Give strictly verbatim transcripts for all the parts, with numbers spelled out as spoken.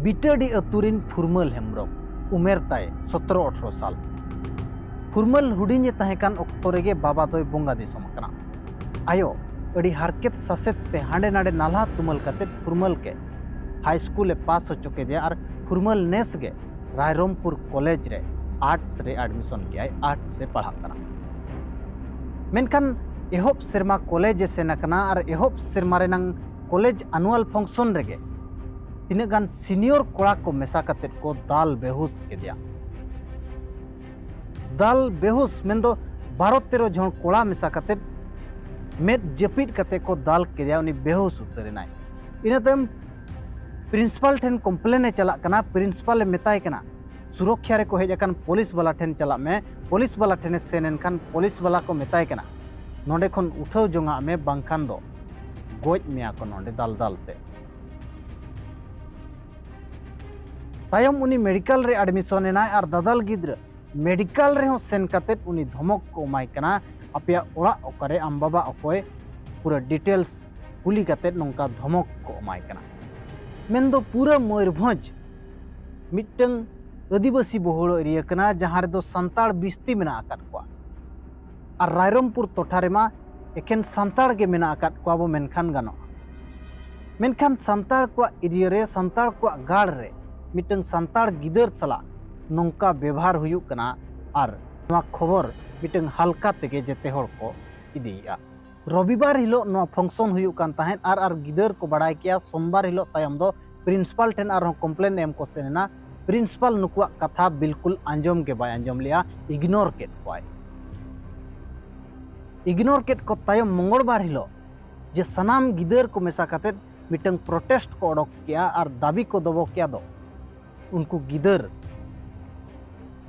ᱵᱤᱴᱟᱹᱰᱤ ᱟᱹᱛᱩ ᱨᱤᱱ ᱯᱷᱩᱨᱢᱟᱹᱞ ᱦᱮᱢᱵᱽᱨᱚᱢ, ᱩᱢᱮᱨ ᱛᱟᱭ ᱥᱚᱛᱨᱚ ᱟᱴᱷᱨᱚ ᱥᱟᱞ᱾ ᱯᱷᱩᱨᱢᱟᱹᱞ ᱦᱩᱰᱤᱧ ᱮ ᱛᱟᱦᱮᱸ ᱠᱟᱱ ᱚᱠᱛᱚ ᱨᱮᱜᱮ ᱵᱟᱵᱟ ᱫᱚᱭ ᱵᱚᱸᱜᱟ ᱫᱤᱥᱚᱢ ᱟᱠᱟᱱᱟ᱾ ᱟᱭᱳ ᱟᱹᱰᱤ ᱦᱟᱨᱠᱮᱛ ᱥᱟᱥᱮᱛ ᱛᱮ ᱦᱟᱸᱰᱮ ᱱᱟᱰᱮ ᱱᱟᱞᱦᱟ ᱛᱩᱢᱟᱹᱞ ᱠᱟᱛᱮ ᱯᱷᱩᱨᱢᱟᱹᱞ ᱜᱮ ᱦᱟᱭ ᱥᱠᱩᱞ ᱮ ᱯᱟᱥ ᱦᱚᱪᱚ ᱠᱮᱫᱮᱭᱟ ᱟᱨ ᱯᱷᱩᱨᱢᱟᱹᱞ ᱱᱮᱥ ᱜᱮ ᱨᱟᱭᱨᱚᱝᱯᱩᱨ ᱠᱚᱞᱮᱡᱽ ᱨᱮ ᱟᱨᱴᱥ ᱨᱮ ᱟᱰᱢᱤᱥᱚᱱ ᱠᱮᱜᱼᱟᱭ, ᱟᱨᱴᱥ ᱮ ᱯᱟᱲᱦᱟᱜ ᱠᱟᱱᱟ᱾ ᱢᱮᱱᱠᱷᱟᱱ ᱮᱦᱚᱵ ᱥᱮᱨᱢᱟ ᱠᱚᱞᱮᱡᱽ ᱮ ᱥᱮᱱ ᱟᱠᱟᱱᱟ ᱟᱨ ᱮᱦᱚᱵ ᱥᱮᱨᱢᱟ ᱨᱮᱱᱟᱝ ᱠᱚᱞᱮᱡᱽ ᱟᱱᱩᱣᱟᱞ ᱯᱷᱟᱝᱥᱚᱱ ᱨᱮᱜᱮ ᱛᱤᱱᱟᱹᱜ ᱜᱟᱱ ᱥᱤᱱᱤᱭᱚᱨ ᱠᱚᱲᱟ ᱠᱚ ᱢᱮᱥᱟ ᱠᱟᱛᱮ ᱠᱚ ᱫᱟᱞ ᱵᱮᱦᱩᱥ ᱠᱮᱫᱮᱭᱟ᱾ ᱫᱟᱞ ᱵᱮᱦᱩᱥ ᱢᱮᱱᱫᱚ ᱵᱟᱨᱚ ᱛᱮᱨᱚ ᱡᱚᱱ ᱠᱚᱲᱟ ᱢᱮᱥᱟ ᱠᱟᱛᱮ ᱢᱮᱫ ᱡᱟᱹᱯᱤᱫ ᱠᱟᱛᱮ ᱠᱚ ᱫᱟᱞ ᱠᱮᱫᱮᱭᱟ, ᱩᱱᱤ ᱵᱮᱦᱩᱥ ᱩᱛᱟᱹᱨ ᱮᱱᱟᱭ᱾ ᱤᱱᱟᱹ ᱛᱟᱭᱚᱢ ᱯᱨᱤᱱᱥᱤᱯᱟᱞ ᱴᱷᱮᱱ ᱠᱚᱢᱯᱞᱮᱱ ᱮ ᱪᱟᱞᱟᱜ ᱠᱟᱱᱟ᱾ ᱯᱨᱤᱱᱥᱤᱯᱟᱞ ᱮ ᱢᱮᱛᱟᱭ ᱠᱟᱱᱟ, ᱥᱩᱨᱚᱠᱷᱟ ᱨᱮᱠᱚ ᱦᱮᱡ ᱟᱠᱟᱱ ᱯᱩᱞᱤᱥ ᱵᱟᱞᱟ ᱴᱷᱮᱱ ᱪᱟᱞᱟᱜ ᱢᱮ᱾ ᱯᱩᱞᱤᱥ ᱵᱟᱞᱟ ᱴᱷᱮᱱᱮ ᱥᱮᱱ ᱮᱱᱠᱷᱟᱱ ᱯᱩᱞᱤᱥ ᱵᱟᱞᱟ ᱠᱚ ᱢᱮᱛᱟᱭ ᱠᱟᱱᱟ, ᱱᱚᱰᱮ ᱠᱷᱚᱱ ᱩᱴᱷᱟᱹᱣ ᱡᱚᱝᱟᱜ ᱢᱮ, ᱵᱟᱝᱠᱷᱟᱱ ᱫᱚ ᱜᱚᱡ ᱢᱮᱭᱟ ᱠᱚ ᱱᱚᱰᱮ ᱫᱟᱞ ᱫᱟᱞ ᱛᱮ᱾ ᱛᱟᱭᱚᱢ ᱩᱱᱤ ᱢᱮᱰᱤᱠᱟᱞ ᱨᱮ ᱟᱰᱢᱤᱥᱚᱱ ᱮᱱᱟᱭ ᱟᱨ ᱫᱟᱫᱟᱞ ᱜᱤᱫᱽᱨᱟᱹ ᱢᱮᱰᱤᱠᱟᱞ ᱨᱮᱦᱚᱸ ᱥᱮᱱ ᱠᱟᱛᱮ ᱩᱱᱤ ᱫᱷᱚᱢᱚᱠ ᱠᱚ ᱮᱢᱟᱭ ᱠᱟᱱᱟ, ᱟᱯᱮᱭᱟᱜ ᱚᱲᱟᱜ ᱚᱠᱟᱨᱮ, ᱟᱢ ᱵᱟᱵᱟ ᱚᱠᱚᱭ, ᱯᱩᱨᱟᱹ ᱰᱤᱴᱮᱞᱥ ᱠᱩᱞᱤ ᱠᱟᱛᱮ ᱱᱚᱝᱠᱟ ᱫᱷᱚᱢᱚᱠ ᱠᱚ ᱮᱢᱟᱭ ᱠᱟᱱᱟ᱾ ᱢᱮᱱᱫᱚ ᱯᱩᱨᱟᱹ ᱢᱚᱭᱩᱨᱵᱷᱚᱸᱡᱽ ᱢᱤᱫᱴᱟᱝ ᱟᱹᱫᱤᱵᱟᱹᱥᱤ ᱵᱚᱦᱩᱞ ᱮᱨᱤᱭᱟ ᱠᱟᱱᱟ, ᱡᱟᱦᱟᱸ ᱨᱮᱫᱚ ᱥᱟᱱᱛᱟᱲ ᱵᱤᱥᱛᱤ ᱢᱮᱱᱟᱜ ᱟᱠᱟᱫ ᱠᱚᱣᱟ᱾ ᱟᱨ ᱨᱟᱭᱨᱚᱝᱯᱩᱨ ᱴᱚᱴᱷᱟ ᱨᱮᱢᱟ ᱮᱠᱷᱮᱱ ᱥᱟᱱᱛᱟᱲ ᱜᱮ ᱢᱮᱱᱟᱜ ᱟᱠᱟᱫ ᱠᱚᱣᱟ ᱵᱚ ᱢᱮᱱᱠᱷᱟᱱ ᱜᱟᱱᱚᱜᱼᱟ᱾ ᱢᱮᱱᱠᱷᱟᱱ ᱥᱟᱱᱛᱟᱲ ᱠᱚᱣᱟᱜ ᱮᱨᱤᱭᱟ ᱨᱮ, ᱥᱟᱱᱛᱟᱲ ᱠᱚᱣᱟᱜ ᱜᱟᱲ ᱨᱮ ᱢᱤᱫᱴᱟᱝ ᱥᱟᱱᱛᱟᱲ ᱜᱤᱫᱟᱹᱨ ᱥᱟᱞᱟᱜ ᱱᱚᱝᱠᱟ ᱵᱮᱵᱷᱟᱨ ᱦᱩᱭᱩᱜ ᱠᱟᱱᱟ᱾ ᱟᱨ ᱱᱚᱣᱟ ᱠᱷᱚᱵᱚᱨ ᱢᱤᱫᱴᱟᱝ ᱦᱟᱞᱠᱟ ᱛᱮᱜᱮ ᱡᱮᱛᱮ ᱦᱚᱲ ᱠᱚ ᱤᱫᱤᱭᱮᱫᱼᱟ᱾ ᱨᱚᱵᱤᱵᱟᱨ ᱦᱤᱞᱳᱜ ᱱᱚᱣᱟ ᱯᱷᱟᱝᱥᱚᱱ ᱦᱩᱭᱩᱜ ᱠᱟᱱ ᱛᱟᱦᱮᱸᱫ ᱟᱨ ᱟᱨ ᱜᱤᱫᱟᱹᱨ ᱠᱚ ᱵᱟᱲᱟᱭ ᱠᱮᱭᱟ᱾ ᱥᱳᱢᱵᱟᱨ ᱦᱤᱞᱳᱜ ᱛᱟᱭᱚᱢ ᱫᱚ ᱯᱨᱤᱱᱥᱤᱯᱟᱞ ᱴᱷᱮᱱ ᱟᱨᱦᱚᱸ ᱠᱚᱢᱯᱞᱮᱱ ᱮᱢ ᱠᱚ ᱥᱮᱱ ᱮᱱᱟ᱾ ᱯᱨᱤᱱᱥᱤᱯᱟᱞ ᱱᱩᱠᱩᱣᱟᱜ ᱠᱟᱛᱷᱟ ᱵᱤᱞᱠᱩᱞ ᱟᱸᱡᱚᱢ ᱜᱮ ᱵᱟᱭ ᱟᱸᱡᱚᱢ ᱞᱮᱜᱼᱟ, ᱤᱜᱱᱳᱨ ᱠᱮᱫ ᱠᱚᱣᱟᱭ᱾ ᱤᱜᱱᱳᱨ ᱠᱮᱫ ᱠᱚ ᱛᱟᱭᱚᱢ ᱢᱚᱝᱜᱚᱞᱵᱟᱨ ᱦᱤᱞᱳᱜ ᱡᱮ ᱥᱟᱱᱟᱢ ᱜᱤᱫᱟᱹᱨ ᱠᱚ ᱢᱮᱥᱟ ᱠᱟᱛᱮ ᱢᱤᱫᱴᱟᱝ ᱯᱨᱚᱴᱮᱥᱴ ᱠᱚ ᱚᱰᱚᱠ ᱠᱮᱜᱼᱟ ᱟᱨ ᱫᱟᱹᱵᱤ ᱠᱚ ᱫᱚᱵᱚ ᱠᱮᱜᱼᱟ ᱫᱚ, ᱩᱱᱠᱩ ᱜᱤᱫᱟᱹᱨ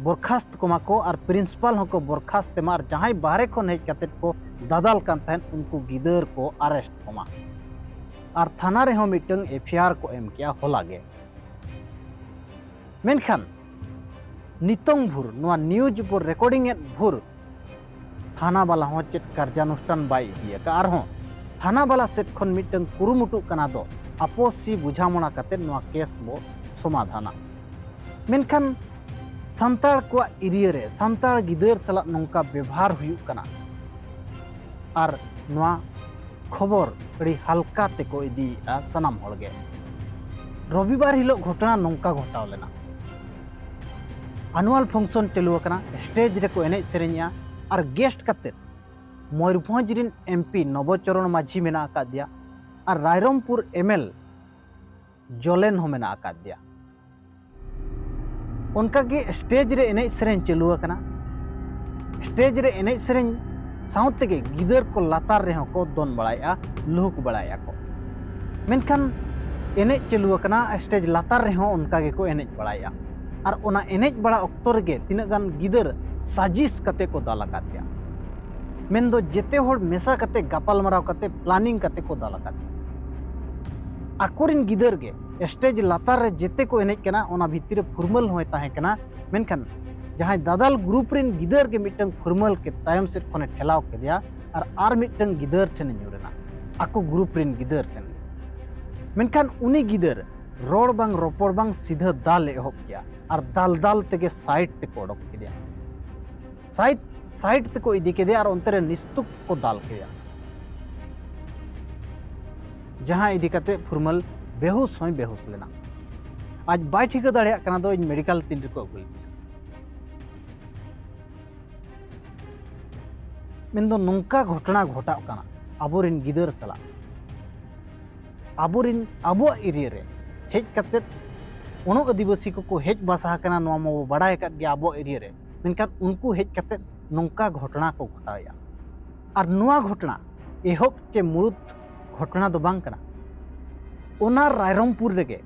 ᱵᱚᱨᱠᱷᱟᱥᱛ ᱠᱚᱢᱟ ᱠᱚ ᱟᱨ ᱯᱨᱤᱱᱥᱤᱯᱟᱞ ᱦᱚᱸᱠᱚ ᱵᱚᱨᱠᱷᱟᱥᱛ ᱮᱢᱟ ᱟᱨ ᱡᱟᱦᱟᱸᱭ ᱵᱟᱦᱨᱮ ᱠᱷᱚᱱ ᱦᱮᱡ ᱠᱟᱛᱮ ᱠᱚ ᱫᱟᱫᱟᱞ ᱠᱟᱱ ᱛᱟᱦᱮᱸᱫ ᱩᱱᱠᱩ ᱜᱤᱫᱟᱹᱨ ᱠᱚ ᱟᱨᱮᱥᱴ ᱠᱚᱢᱟ᱾ ᱟᱨ ᱛᱷᱟᱱᱟ ᱨᱮᱦᱚᱸ ᱢᱤᱫᱴᱟᱝ ᱮᱯᱷ ᱟᱭ ᱟᱨ ᱠᱚ ᱮᱢ ᱠᱮᱜᱼᱟ ᱦᱚᱞᱟ ᱜᱮ᱾ ᱢᱮᱱᱠᱷᱟᱱ ᱱᱤᱛᱚᱝ ᱵᱷᱳᱨ ᱱᱚᱣᱟ ᱱᱤᱭᱩᱡᱽ ᱵᱚ ᱨᱮᱠᱚᱨᱰᱤᱝ ᱮᱫ ᱵᱷᱳᱨ ᱛᱷᱟᱱᱟ ᱵᱟᱞᱟ ᱦᱚᱸ ᱪᱮᱫ ᱠᱟᱨᱡᱟᱱᱩᱥᱴᱷᱟᱱ ᱵᱟᱭ ᱤᱫᱤ ᱟᱠᱟᱫ᱾ ᱟᱨᱦᱚᱸ ᱛᱷᱟᱱᱟ ᱵᱟᱞᱟ ᱥᱮᱫ ᱠᱷᱚᱱ ᱢᱤᱫᱴᱟᱝ ᱠᱩᱨᱩᱢᱩᱴᱩᱜ ᱠᱟᱱᱟ ᱫᱚ ᱟᱯᱚᱥᱤ ᱵᱩᱡᱷᱟᱢᱚᱲᱟ ᱠᱟᱛᱮ ᱱᱚᱣᱟ ᱠᱮᱥ ᱵᱚ ᱥᱚᱢᱟᱫᱷᱟᱱᱟ᱾ ᱢᱮᱱᱠᱷᱟᱱ ᱥᱟᱱᱛᱟᱲ ᱠᱚᱣᱟᱜ ᱮᱨᱤᱭᱟ ᱨᱮ ᱥᱟᱱᱛᱟᱲ ᱜᱤᱫᱟᱹᱨ ᱥᱟᱞᱟᱜ ᱱᱚᱝᱠᱟ ᱵᱮᱵᱷᱟᱨ ᱦᱩᱭᱩᱜ ᱠᱟᱱᱟ ᱟᱨ ᱱᱚᱣᱟ ᱠᱷᱚᱵᱚᱨ ᱟᱹᱰᱤ ᱦᱟᱞᱠᱟ ᱛᱮᱠᱚ ᱤᱫᱤᱭᱮᱫᱼᱟ ᱥᱟᱱᱟᱢ ᱦᱚᱲᱜᱮ᱾ ᱨᱚᱵᱤᱵᱟᱨ ᱦᱤᱞᱳᱜ ᱜᱷᱚᱴᱚᱱᱟ ᱱᱚᱝᱠᱟ ᱜᱷᱚᱴᱟᱣ ᱞᱮᱱᱟ᱾ ᱟᱱᱩᱣᱟᱞ ᱯᱷᱟᱝᱥᱚᱱ ᱪᱟᱹᱞᱩ ᱟᱠᱟᱱᱟ, ᱥᱴᱮᱡᱽ ᱨᱮᱠᱚ ᱮᱱᱮᱡ ᱥᱮᱨᱮᱧᱮᱜᱼᱟ ᱟᱨ ᱜᱮᱥᱴ ᱠᱟᱛᱮ ᱢᱚᱭᱩᱨᱵᱷᱚᱸᱡᱽ ᱨᱤᱱ ᱮᱢᱯᱤ ᱱᱚᱵᱚᱪᱚᱨᱚᱬ ᱢᱟᱹᱡᱷᱤ ᱢᱮᱱᱟᱜ ᱟᱠᱟᱫᱮᱭᱟ ᱟᱨ ᱨᱟᱭᱨᱚᱝᱯᱩᱨ ᱮᱢᱮᱞ ᱡᱚᱞᱮᱱ ᱦᱚᱸ ᱢᱮᱱᱟᱜ ᱟᱠᱟᱫᱮᱭᱟ᱾ ᱚᱱᱠᱟᱜᱮ ᱥᱴᱮᱡᱽ ᱨᱮ ᱮᱱᱮᱡ ᱥᱮᱨᱮᱧ ᱪᱟᱹᱞᱩ ᱟᱠᱟᱱᱟ᱾ ᱥᱴᱮᱡᱽ ᱨᱮ ᱮᱱᱮᱡ ᱥᱮᱨᱮᱧ ᱥᱟᱶ ᱛᱮᱜᱮ ᱜᱤᱫᱟᱹᱨ ᱠᱚ ᱞᱟᱛᱟᱨ ᱨᱮᱦᱚᱸ ᱠᱚ ᱫᱚᱱ ᱵᱟᱲᱟᱭᱮᱫᱼᱟ, ᱞᱩᱦᱩᱠ ᱵᱟᱲᱟᱭᱮᱫᱼᱟ ᱠᱚ᱾ ᱢᱮᱱᱠᱷᱟᱱ ᱮᱱᱮᱡ ᱪᱟᱹᱞᱩ ᱟᱠᱟᱱᱟ, ᱥᱴᱮᱡᱽ ᱞᱟᱛᱟᱨ ᱨᱮᱦᱚᱸ ᱚᱱᱠᱟ ᱜᱮᱠᱚ ᱮᱱᱮᱡ ᱵᱟᱲᱟᱭᱮᱫᱼᱟ᱾ ᱟᱨ ᱚᱱᱟ ᱮᱱᱮᱡ ᱵᱟᱲᱟ ᱚᱠᱛᱚ ᱨᱮᱜᱮ ᱛᱤᱱᱟᱹᱜ ᱜᱟᱱ ᱜᱤᱫᱟᱹᱨ ᱥᱟᱡᱤᱥ ᱠᱟᱛᱮ ᱠᱚ ᱫᱟᱞ ᱟᱠᱟᱫᱮᱭᱟ, ᱢᱮᱱᱫᱚ ᱡᱮᱛᱮ ᱦᱚᱲ ᱢᱮᱥᱟ ᱠᱟᱛᱮ, ᱜᱟᱯᱟᱞᱢᱟᱨᱟᱣ ᱠᱟᱛᱮ, ᱯᱞᱟᱱᱤᱝ ᱠᱟᱛᱮ ᱠᱚ ᱫᱟᱞ ᱟᱠᱟᱫᱮᱭᱟ᱾ ᱟᱠᱚᱨᱮᱱ ᱜᱤᱫᱟᱹᱨ ᱜᱮ ᱥᱴᱮᱡᱽ ᱞᱟᱛᱟᱨ ᱨᱮ ᱡᱮᱛᱮ ᱠᱚ ᱮᱱᱮᱡ ᱠᱟᱱᱟ, ᱚᱱᱟ ᱵᱷᱤᱛᱤᱨ ᱨᱮ ᱯᱷᱩᱨᱢᱟᱹᱞ ᱦᱚᱸᱭ ᱛᱟᱦᱮᱸ ᱠᱟᱱᱟ, ᱢᱮᱱᱠᱷᱟᱱ ᱡᱟᱦᱟᱸᱭ ᱫᱟᱫᱟᱞ ᱜᱨᱩᱯ ᱨᱮᱱ ᱜᱤᱫᱟᱹᱨ ᱜᱮ ᱢᱤᱫᱴᱟᱝ ᱯᱷᱩᱨᱢᱟᱹᱞ ᱠᱮ ᱛᱟᱭᱚᱢ ᱥᱮᱫ ᱠᱷᱚᱱᱮ ᱴᱷᱮᱞᱟᱣ ᱠᱮᱫᱮᱭᱟ ᱟᱨ ᱟᱨ ᱢᱤᱫᱴᱟᱝ ᱜᱤᱫᱟᱹᱨ ᱴᱷᱮᱱᱮ ᱧᱩᱨ ᱮᱱᱟ, ᱟᱠᱚ ᱜᱨᱩᱯ ᱨᱮᱱ ᱜᱤᱫᱟᱹᱨ ᱴᱷᱮᱱ᱾ ᱢᱮᱱᱠᱷᱟᱱ ᱩᱱᱤ ᱜᱤᱫᱟᱹᱨ ᱨᱚᱲ ᱵᱟᱝ ᱨᱚᱯᱚᱲ ᱵᱟᱝ ᱥᱤᱫᱷᱟᱹ ᱫᱟᱞ ᱮ ᱮᱦᱚᱵ ᱠᱮᱫᱟ ᱟᱨ ᱫᱟᱞ ᱫᱟᱞ ᱛᱮᱜᱮ ᱥᱟᱭᱤᱰ ᱛᱮᱠᱚ ᱚᱰᱚᱠ ᱠᱮᱫᱮᱭᱟ᱾ ᱥᱟᱭᱤᱰ ᱥᱟᱭᱤᱰ ᱛᱮᱠᱚ ᱤᱫᱤ ᱠᱮᱫᱮᱭᱟ ᱟᱨ ᱚᱱᱛᱮ ᱨᱮ ᱱᱤᱥᱛᱩᱠ ᱠᱚ ᱫᱟᱞ ᱠᱮᱫᱮᱭᱟ, ᱡᱟᱦᱟᱸ ᱤᱫᱤ ᱠᱟᱛᱮ ᱯᱷᱩᱨᱢᱟᱹᱞ ᱵᱮᱦᱩᱥ ᱦᱚᱸᱭ ᱵᱮᱦᱩᱥ ᱞᱮᱱᱟ᱾ ᱟᱡ ᱵᱟᱭ ᱴᱷᱤᱠᱟᱹ ᱫᱟᱲᱮᱭᱟᱜ ᱠᱟᱱᱟ ᱫᱚ ᱤᱧ ᱢᱮᱰᱤᱠᱮᱞ ᱛᱤᱱ ᱨᱮᱠᱚ ᱟᱹᱜᱩ ᱞᱤᱫᱤᱧᱟ᱾ ᱢᱮᱱᱫᱚ ᱱᱚᱝᱠᱟ ᱜᱷᱚᱴᱚᱱᱟ ᱜᱷᱚᱴᱟᱜ ᱠᱟᱱᱟ ᱟᱵᱚᱨᱮᱱ ᱜᱤᱫᱟᱹᱨ ᱥᱟᱞᱟᱜ᱾ ᱟᱵᱚᱨᱮᱱ, ᱟᱵᱚᱣᱟᱜ ᱮᱨᱤᱭᱟ ᱨᱮ ᱦᱮᱡ ᱠᱟᱛᱮ ᱩᱱᱟᱹᱜ ᱟᱹᱫᱤᱵᱟᱹᱥᱤ ᱠᱚᱠᱚ ᱦᱮᱡ ᱵᱟᱥᱟ ᱟᱠᱟᱱᱟ, ᱱᱚᱣᱟ ᱢᱟᱵᱚ ᱵᱟᱰᱟᱭ ᱟᱠᱟᱫ ᱜᱮᱭᱟ ᱟᱵᱚᱣᱟᱜ ᱮᱨᱤᱭᱟ ᱨᱮ, ᱢᱮᱱᱠᱷᱟᱱ ᱩᱱᱠᱩ ᱦᱮᱡ ᱠᱟᱛᱮ ᱱᱚᱝᱠᱟ ᱜᱷᱚᱴᱚᱱᱟ ᱠᱚ ᱜᱷᱚᱴᱟᱣᱮᱫᱼᱟ᱾ ᱟᱨ ᱱᱚᱣᱟ ᱜᱷᱚᱴᱚᱱᱟ ᱮᱦᱚᱵ ᱪᱮ ᱢᱩᱲᱩᱫ ᱜᱷᱚᱴᱚᱱᱟ ᱫᱚ ᱵᱟᱝ ᱠᱟᱱᱟ᱾ ᱚᱱᱟ ᱨᱟᱭᱨᱚᱝᱯᱩᱨ ᱨᱮᱜᱮ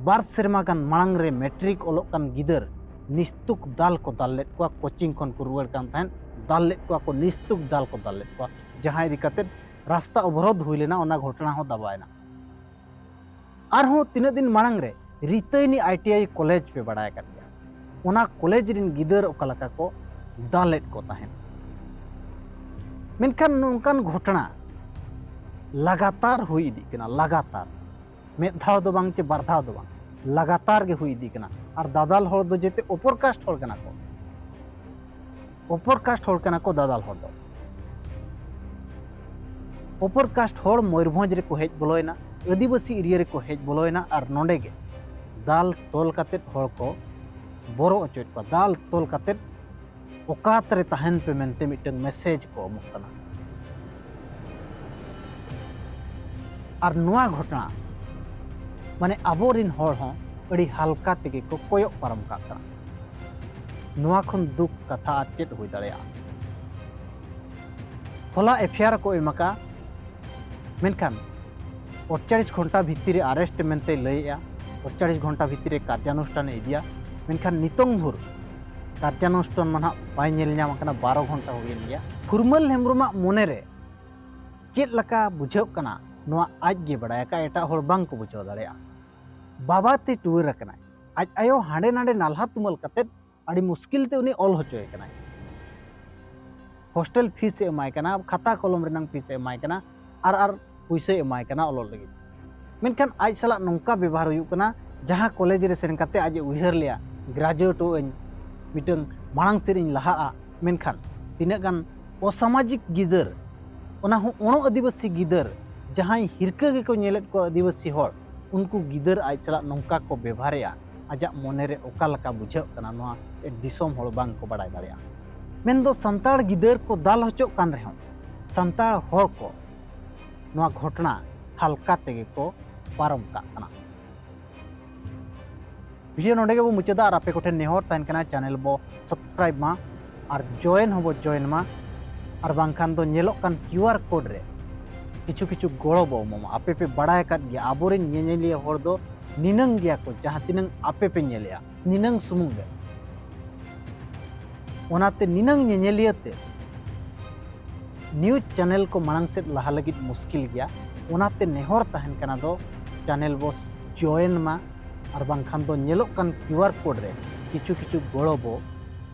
ᱵᱟᱨ ᱥᱮᱨᱢᱟ ᱜᱟᱱ ᱢᱟᱲᱟᱝ ᱨᱮ ᱢᱮᱴᱨᱤᱠ ᱚᱞᱚᱜ ᱠᱟᱱ ᱜᱤᱫᱟᱹᱨ ᱱᱤᱥᱛᱩᱠ ᱫᱟᱞ ᱠᱚ ᱫᱟᱞ ᱞᱮᱫ ᱠᱚᱣᱟ, ᱠᱳᱪᱤᱝ ᱠᱷᱚᱱ ᱠᱚ ᱨᱩᱣᱟᱹᱲ ᱠᱟᱱ ᱛᱟᱦᱮᱸᱫ, ᱫᱟᱞ ᱞᱮᱫ ᱠᱚᱣᱟ ᱠᱚ, ᱱᱤᱥᱛᱩᱠ ᱫᱟᱞ ᱠᱚ ᱫᱟᱞ ᱞᱮᱫ ᱠᱚᱣᱟ, ᱡᱟᱦᱟᱸ ᱤᱫᱤ ᱠᱟᱛᱮ ᱨᱟᱥᱛᱟ ᱚᱵᱚᱨᱳᱫᱷ ᱦᱩᱭ ᱞᱮᱱᱟ, ᱚᱱᱟ ᱜᱷᱚᱴᱚᱱᱟ ᱦᱚᱸ ᱫᱟᱵᱟᱭᱮᱱᱟ᱾ ᱟᱨᱦᱚᱸ ᱛᱤᱱᱟᱹᱜ ᱫᱤᱱ ᱢᱟᱲᱟᱝ ᱨᱮ ᱨᱤᱛᱟᱹᱭᱱᱤ ᱟᱭ ᱴᱤ ᱟᱭ ᱠᱚᱞᱮᱡᱽ ᱯᱮ ᱵᱟᱲᱟᱭ ᱟᱠᱟᱫ ᱜᱮᱭᱟ, ᱚᱱᱟ ᱠᱚᱞᱮᱡᱽ ᱨᱮᱱ ᱜᱤᱫᱟᱹᱨ ᱚᱠᱟ ᱞᱮᱠᱟ ᱠᱚ ᱫᱟᱞᱮᱫ ᱠᱚ ᱛᱟᱦᱮᱸᱫ᱾ ᱢᱮᱱᱠᱷᱟᱱ ᱱᱚᱝᱠᱟᱱ ᱜᱷᱚᱴᱚᱱᱟ ᱞᱟᱜᱟᱛᱟᱨ ᱦᱩᱭ ᱤᱫᱤᱜ ᱠᱟᱱᱟ, ᱞᱟᱜᱟᱛᱟᱨ᱾ ᱢᱤᱫ ᱫᱷᱟᱣ ᱫᱚ ᱵᱟᱝ ᱪᱮ ᱵᱟᱨ ᱫᱷᱟᱣ ᱫᱚ ᱵᱟᱝ, ᱞᱟᱜᱟᱛᱟᱨ ᱜᱮ ᱦᱩᱭ ᱤᱫᱤ ᱠᱟᱱᱟ᱾ ᱟᱨ ᱫᱟᱫᱟᱞ ᱦᱚᱲ ᱫᱚ ᱡᱮᱛᱮ ᱚᱯᱚᱨ ᱠᱟᱥᱴ ᱦᱚᱲ ᱠᱟᱱᱟ ᱠᱚ, ᱚᱯᱚᱨ ᱠᱟᱥᱴ ᱦᱚᱲ ᱠᱟᱱᱟ ᱠᱚ ᱫᱟᱫᱟᱞ ᱦᱚᱲ ᱫᱚ᱾ ᱚᱯᱚᱨ ᱠᱟᱥᱴ ᱦᱚᱲ ᱢᱚᱭᱩᱨᱵᱷᱚᱸᱡᱽ ᱨᱮᱠᱚ ᱦᱮᱡ ᱵᱚᱞᱚᱭᱮᱱᱟ, ᱟᱹᱫᱤᱵᱟᱹᱥᱤ ᱮᱨᱤᱭᱟ ᱨᱮᱠᱚ ᱦᱮᱡ ᱵᱚᱞᱚᱭᱮᱱᱟ, ᱟᱨ ᱱᱚᱰᱮ ᱜᱮ ᱫᱟᱞ ᱛᱚᱞ ᱠᱟᱛᱮᱫ ᱦᱚᱲ ᱠᱚ ᱵᱚᱨᱚ ᱚᱪᱚᱭᱮᱫ ᱠᱚᱣᱟ᱾ ᱫᱟᱞ ᱛᱚᱞ ᱠᱟᱛᱮᱫ ᱚᱠᱟᱛ ᱨᱮ ᱛᱟᱦᱮᱱ ᱯᱮ ᱢᱮᱱᱛᱮ ᱢᱤᱫᱴᱟᱝ ᱢᱮᱥᱮᱡᱽ ᱠᱚ ᱮᱢᱚᱜ ᱠᱟᱱᱟ᱾ ᱟᱨ ᱱᱚᱣᱟ ᱜᱷᱚᱴᱚᱱᱟ ᱢᱟᱱᱮ ᱟᱵᱚᱨᱤᱱ ᱦᱚᱲ ᱦᱚᱸ ᱟᱹᱰᱤ ᱦᱟᱞᱠᱟ ᱛᱮᱜᱮ ᱠᱚ ᱠᱚᱭᱚᱜ ᱯᱟᱨᱚᱢ ᱠᱟᱜ ᱠᱟᱱᱟ᱾ ᱱᱚᱣᱟ ᱠᱷᱚᱱ ᱫᱩᱠ ᱠᱟᱛᱷᱟ ᱟᱨ ᱪᱮᱫ ᱦᱩᱭ ᱫᱟᱲᱮᱭᱟᱜᱼᱟ? ᱦᱚᱞᱟ ᱮᱯᱷ ᱟᱭ ᱟᱨ ᱠᱚ ᱮᱢ ᱟᱠᱟᱫᱼᱟ, ᱢᱮᱱᱠᱷᱟᱱ ᱟᱴᱪᱚᱞᱞᱤᱥ ᱜᱷᱚᱱᱴᱟ ᱵᱷᱤᱛᱤᱨ ᱨᱮ ᱟᱨᱮᱥᱴ ᱢᱮᱱᱛᱮᱭ ᱞᱟᱹᱭᱮᱫᱼᱟ, ᱟᱴᱪᱚᱞᱞᱤᱥ ᱜᱷᱚᱱᱴᱟ ᱵᱷᱤᱛᱤᱨ ᱨᱮ ᱠᱟᱨᱡᱟᱱᱩᱥᱴᱷᱟᱱᱮ ᱤᱫᱤᱭᱟ, ᱢᱮᱱᱠᱷᱟᱱ ᱱᱤᱛᱚᱝ ᱵᱷᱳᱨ ᱠᱟᱨᱡᱟᱱᱩᱥᱴᱷᱟᱱ ᱢᱟ ᱱᱟᱦᱟᱜ ᱵᱟᱭ ᱧᱮᱞ ᱧᱟᱢ ᱟᱠᱟᱱᱟ, ᱵᱟᱨᱚ ᱜᱷᱚᱱᱴᱟ ᱦᱩᱭᱮᱱ ᱜᱮᱭᱟ᱾ ᱯᱷᱩᱨᱢᱟᱹᱞ ᱦᱮᱢᱵᱨᱚᱢᱟᱜ ᱢᱚᱱᱮᱨᱮ ᱪᱮᱫ ᱞᱮᱠᱟ ᱵᱩᱡᱷᱟᱹᱜ ᱠᱟᱱᱟ, ᱱᱚᱣᱟ ᱟᱡ ᱜᱮ ᱵᱟᱲᱟᱭ ᱟᱠᱟᱫ, ᱮᱴᱟᱜ ᱦᱚᱲ ᱵᱟᱝ ᱠᱚ ᱵᱩᱡᱷᱟᱹᱣ ᱫᱟᱲᱮᱭᱟᱜᱼᱟ᱾ ᱵᱟᱵᱟ ᱛᱮ ᱴᱩᱣᱟᱹᱨ ᱟᱠᱟᱱᱟᱭ, ᱟᱡ ᱟᱭᱳ ᱦᱟᱸᱰᱮ ᱱᱟᱰᱮ ᱱᱟᱞᱦᱟ ᱛᱩᱢᱟᱹᱞ ᱠᱟᱛᱮᱫ ᱟᱹᱰᱤ ᱢᱩᱥᱠᱤᱞ ᱛᱮ ᱩᱱᱤ ᱚᱞ ᱦᱚᱪᱚᱭᱮ ᱠᱟᱱᱟᱭ᱾ ᱦᱳᱥᱴᱮᱞ ᱯᱷᱤᱥ ᱮ ᱮᱢᱟᱭ ᱠᱟᱱᱟ, ᱠᱷᱟᱛᱟ ᱠᱚᱞᱚᱢ ᱨᱮᱱᱟᱜ ᱯᱷᱤᱥ ᱮ ᱮᱢᱟᱭ ᱠᱟᱱᱟ, ᱟᱨ ᱟᱨ ᱯᱩᱭᱥᱟᱹᱭ ᱮᱢᱟᱭ ᱠᱟᱱᱟ ᱚᱞᱚᱜ ᱞᱟᱹᱜᱤᱫ᱾ ᱢᱮᱱᱠᱷᱟᱱ ᱟᱡ ᱥᱟᱞᱟᱜ ᱱᱚᱝᱠᱟ ᱵᱮᱵᱚᱦᱟᱨ ᱦᱩᱭᱩᱜ ᱠᱟᱱᱟ, ᱡᱟᱦᱟᱸ ᱠᱚᱞᱮᱡᱽ ᱨᱮ ᱥᱮᱱ ᱠᱟᱛᱮ ᱟᱡ ᱮ ᱩᱭᱦᱟᱹᱨ ᱞᱮᱭᱟ, ᱜᱨᱮᱡᱩᱭᱮᱴᱚᱜ ᱟᱹᱧ, ᱢᱤᱫᱴᱟᱝ ᱢᱟᱲᱟᱝ ᱥᱮᱫ ᱤᱧ ᱞᱟᱦᱟᱜᱼᱟ, ᱢᱮᱱᱠᱷᱟᱱ ᱛᱤᱱᱟᱹᱜ ᱜᱟᱱ ᱚᱥᱟᱢᱟᱡᱤᱠ ᱜᱤᱫᱟᱹᱨ, ᱚᱱᱟ ᱦᱚᱸ ᱚᱬᱚ ᱟᱹᱫᱤᱵᱟᱹᱥᱤ ᱜᱤᱫᱟᱹᱨ, ᱡᱟᱦᱟᱸᱭ ᱦᱤᱨᱠᱟᱹ ᱜᱮᱠᱚ ᱧᱮᱞᱮᱫ ᱠᱚᱣᱟ ᱟᱹᱫᱤᱵᱟᱹᱥᱤ ᱦᱚᱲ, ᱩᱱᱠᱩ ᱜᱤᱫᱟᱹᱨ ᱟᱡ ᱥᱟᱞᱟᱜ ᱱᱚᱝᱠᱟ ᱠᱚ ᱵᱮᱵᱷᱟᱨᱮᱜᱼᱟ, ᱟᱡᱟᱜ ᱢᱚᱱᱮᱨᱮ ᱚᱠᱟ ᱞᱮᱠᱟ ᱵᱩᱡᱷᱟᱹᱜ ᱠᱟᱱᱟ, ᱱᱚᱣᱟ ᱫᱤᱥᱚᱢ ᱦᱚᱲ ᱵᱟᱝ ᱠᱚ ᱵᱟᱲᱟᱭ ᱫᱟᱲᱮᱭᱟᱜᱼᱟ᱾ ᱢᱮᱱᱫᱚ ᱥᱟᱱᱛᱟᱲ ᱜᱤᱫᱟᱹᱨ ᱠᱚ ᱫᱟᱞ ᱦᱚᱪᱚᱜ ᱠᱟᱱ ᱨᱮᱦᱚᱸ, ᱥᱟᱱᱛᱟᱲ ᱦᱚᱲ ᱠᱚ ᱱᱚᱣᱟ ᱜᱷᱚᱴᱚᱱᱟ ᱦᱟᱞᱠᱟ ᱛᱮᱜᱮ ᱠᱚ ᱯᱟᱨᱚᱢ ᱠᱟᱜ ᱠᱟᱱᱟ᱾ ᱵᱷᱤᱰᱤᱭᱳ ᱱᱚᱰᱮ ᱜᱮᱵᱚ ᱢᱩᱪᱟᱹᱫᱟ᱾ ᱟᱨ ᱟᱯᱮ ᱠᱚᱴᱷᱮᱱ ᱱᱮᱦᱚᱨ ᱛᱟᱦᱮᱱ ᱠᱟᱱᱟ, ᱪᱮᱱᱮᱞ ᱵᱚ ᱥᱟᱵᱥᱠᱨᱟᱭᱤᱵ ᱢᱟ ᱟᱨ ᱡᱚᱭᱮᱱ ᱦᱚᱸᱵᱚ ᱡᱚᱭᱮᱱ ᱢᱟ, ᱟᱨ ᱵᱟᱝᱠᱷᱟᱱ ᱫᱚ ᱧᱮᱞᱚᱜ ᱠᱟᱱ ᱠᱤᱭᱩ ᱟᱨ ᱠᱳᱰ ᱨᱮ ᱠᱤᱪᱷᱩ ᱠᱤᱪᱷᱩ ᱜᱚᱲᱚ ᱵᱚ ᱮᱢᱚᱜᱼᱟ᱾ ᱟᱯᱮ ᱯᱮ ᱵᱟᱲᱟᱭ ᱟᱠᱟᱫ ᱜᱮᱭᱟ, ᱟᱵᱚᱨᱮᱱ ᱧᱮᱧᱮᱞᱤᱭᱟᱹ ᱦᱚᱲ ᱫᱚ ᱱᱤᱱᱟᱹᱝ ᱜᱮᱭᱟ ᱠᱚ, ᱡᱟᱦᱟᱸ ᱛᱤᱱᱟᱹᱝ ᱟᱯᱮ ᱯᱮ ᱧᱮᱞᱮᱜᱼᱟ, ᱱᱤᱱᱟᱹᱝ ᱥᱩᱢᱩᱝ ᱜᱮ᱾ ᱚᱱᱟᱛᱮ ᱱᱤᱱᱟᱹᱝ ᱧᱮᱧᱮᱞᱤᱭᱟᱹ ᱛᱮ ᱱᱤᱭᱩᱡᱽ ᱪᱮᱱᱮᱞ ᱠᱚ ᱢᱟᱲᱟᱝ ᱥᱮᱫ ᱞᱟᱦᱟ ᱞᱟᱹᱜᱤᱫ ᱢᱩᱥᱠᱤᱞ ᱜᱮᱭᱟ᱾ ᱚᱱᱟᱛᱮ ᱱᱮᱦᱚᱨ ᱛᱟᱦᱮᱱ ᱠᱟᱱᱟ ᱫᱚ ᱪᱮᱱᱮᱞ ᱵᱚ ᱡᱚᱭᱮᱱ ᱢᱟ, ᱟᱨ ᱵᱟᱝᱠᱷᱟᱱ ᱫᱚ ᱧᱮᱞᱚᱜ ᱠᱟᱱ ᱠᱤᱭᱩ ᱟᱨ ᱠᱳᱰ ᱨᱮ ᱠᱤᱪᱷᱩ ᱠᱤᱪᱷᱩ ᱜᱚᱲᱚ ᱵᱚ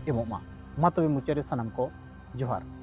ᱮᱢᱚᱜ ᱢᱟ᱾ ᱢᱟ ᱛᱚᱵᱮ ᱢᱩᱪᱟᱹᱫ ᱨᱮ ᱥᱟᱱᱟᱢ ᱠᱚ ᱡᱚᱦᱟᱨ᱾